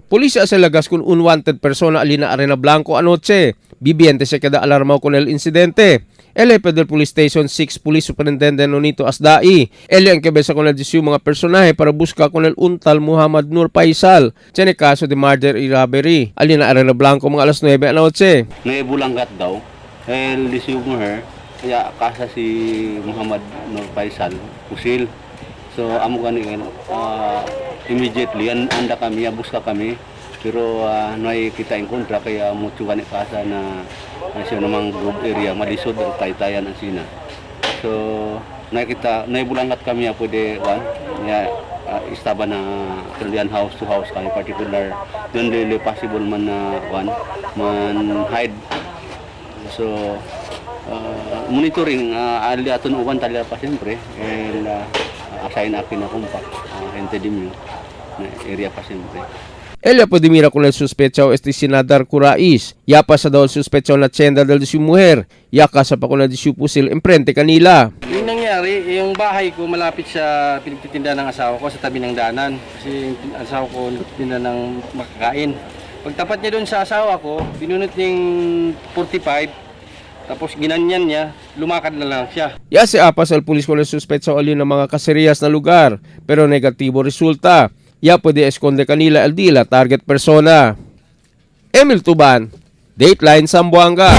Policía se lagas con unwanted persona alina Arena Blanco anoche. Viviente se queda alarmado con el incidente. El jefe del Police Station 6 Police Superintendent Nonito Asdai. El ang kebesa con el 18 mga personahe para busca con el untal Muhammad Nur Faisal. Tiene caso de murder y robbery. Alina Arena Blanco mga alas 9 anoche. May bulanggat daw. El her kaya kasa si Muhammad Nur Faisal pusil. So amo gani immediately anda kami buska kami pero noy kita in kontra kaya mucho gani kasa na siya namang group area malisod ang taytayan ang sina. So nakita nay bulanggat kami pwede wan ya istaba na kalian house to house kami particular doon really possible man na wan man hide. So monitoring ali aton uban talya pa siyempre and assign akin na kumpak gente dimyo na area pa siyempre. Ella puede mira con el sospechoso este Sinadar Kurais. Ya pasa daw el sospechoso na tienda del de su mujer. Ya casa pa con el de su pusil emprente kanila. Yung nangyari, yung bahay ko malapit sa pinagtitinda ng asawa ko sa tabi ng daanan. Kasi yung asawa ko nagtitinda ng makakain. Pagtapat niya doon sa asawa ko, binunot niya yung 45, tapos ginanyan niya, lumakad na lang siya. Ya se apas al pulis con el sospechoso alin ng mga kaseriyas na lugar, pero negatibo resulta. Ya puede esconde kanila el dila target persona. Emil Tuban, Dateline Zamboanga.